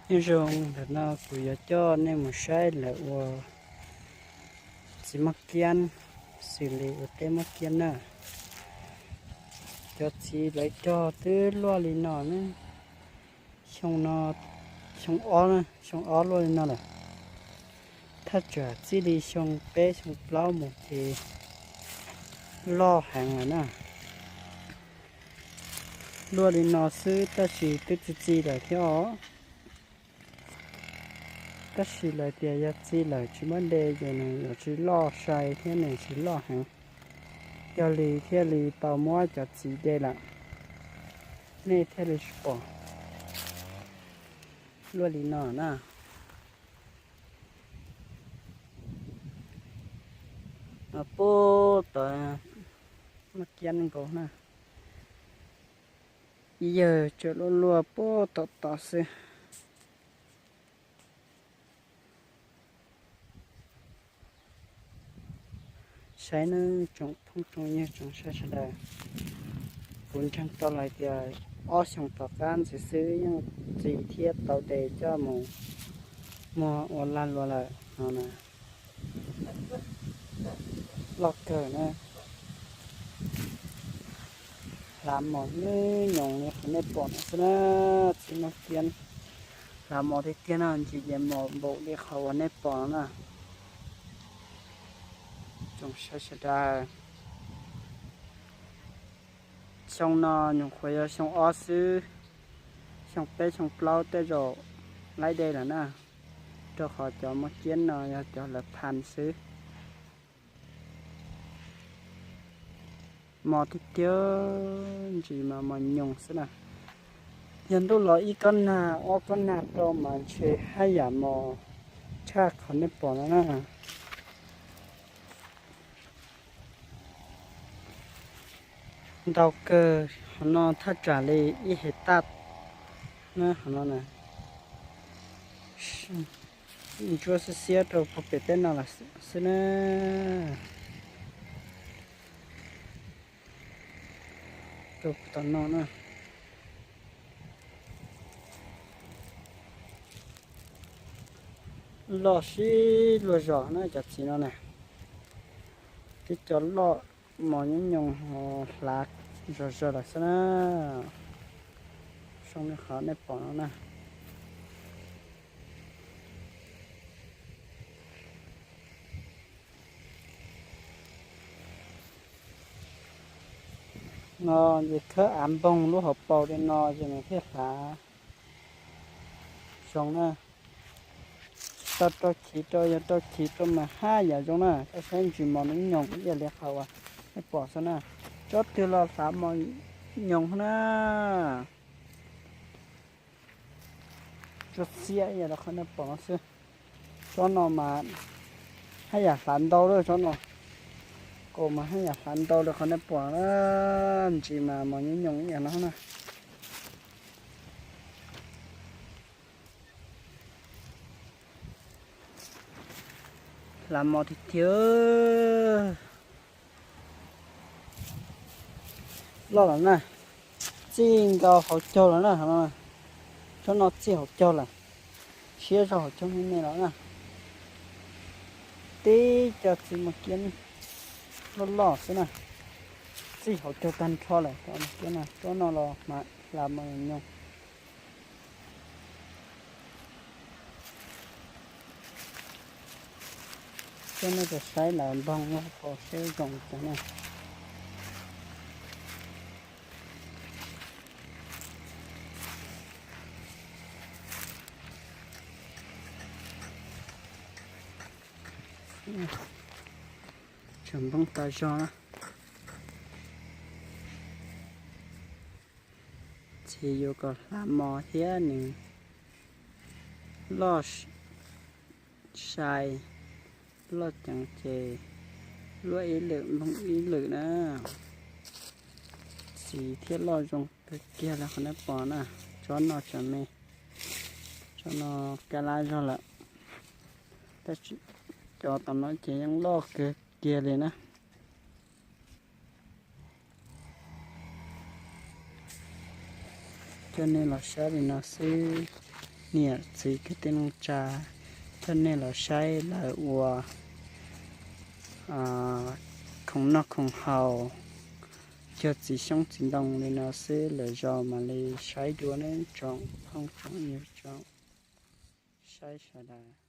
Nyob zoo, ntawm no kuv yuav coj nej mus saib lawv ua txiv maj kiab, xws li ua teb maj kiab na. Cov txiv lawv cog twb luaj li no ne, xyoo no, xyoo ob, xyoo ob luaj li no lawm. Thaj tsam txij li xyoo peb xyoo plaub mus ces loj heev lawm na. Luaj li no xwb tab sis twb txi txiv lawm thiab os. Tab sis lawv tias yog txi lawm tsis muab de ces nws yuav tsis loj sai thiab nws tsis loj heev. Yog li thiaj li tau muab cov txiv de lawm, nej thiaj li tsis pom. Luaj li no na. Puag tom maj kiab nkaus na. Ib yawg tseem luaj luaj puag tom tod xwb. Saib nawb tsoom phooj tsoom ywg tsoom saib sawv daws, kuv ntseeg tau los hais tias ob xyoos tom qab ntxiv xwb yeej txi thiab tau de coj mus muag ua lag luam lawm no na. Loj kawg na. Hlav mos nyoos li qhov nej pom no xwb na, txiv maj kiab. Hlav mos tiag tiag no ntsis ces mos npaum li qhov uas nej pom no na. Tsoom saib sawv daws, xyoo no nyuam qhuav yog xyoo ob xwb, xyoo peb xyoo plaub tej zaum laib de lawm na, rau qhov cov maj kiab no yog cov lawv phas xwb. Mos tiag tiag, ntsis mas mos nyoos xwb na. Yog ntuj los ib kob nag ob kob nag rau mas ntshe haj yam mos tshaj qhov nej pom no na. Ntau kawg, qhov no thaj tsam li ib hais taj na, qhov no na. Ntsuab xiab xiab rau puag pem teb no lawm xwb na. Rau puag tom no na. Loj sib luag zos na cov txiv no na. Tib co loj mos nyoos nyoos hlav zog zog lawm xwb na. Zoo li qhov nej pom no na. No ces khawb av npoog lub hauv paus li no ces nws thiaj hlav zoo na. Tau rau chiv rau, yog rau chiv rau mas haj yam zoo na, koj saib ntsis mos nyoos nyoos ib yam li qhov uas nej pom xwb na. Tsob twg los hlav mos nyoos na. Tsob xiab ib yam li qhov nej pom no xwb. Tsob no mas haj yam hlav ntau lawm tsob no. Kaus mas haj yam hlav ntau li qhov nej pom na, ntsis mas mos nyoos nyoos ib yam no na. Hlav mos tiag tiag. Loj lawm na, txij nkaus hauv caug lawm na. Tsob no txij hauv caug lawm, siab zog hauv caug me me lawm na. Tib co txiv maj kiab loj loj xwb na, txij hauv caug tag nrho lawm. Tsob no los mas hlav mos nyoos. Coj nej saib lawv npoog lub hauv paus seb zoo cas na. Tseem npoog tas zog na. Ces yuav kom hlav mos thiab nws loj sai, loj ceev ces luaj ib lwm npoog ib lwm na. Txiv thiab loj zoo kawg kiag li qhov nej pom na. Tsob no tseem me, tsob no kab lab zog lawm, tab sis cov tom no ces yeej loj kawg kiag li na. Coj nej los saib li no xwb. Niam txiv kwv tij neej tsa, coj nej los saib lawv ua khoom noj khoom haus, cog txiv xyoob txiv ntoo li no xwb, lwm zaus mam li saib dua nawb tsoom phooj tsoom ywg tsoom saib sawv daws.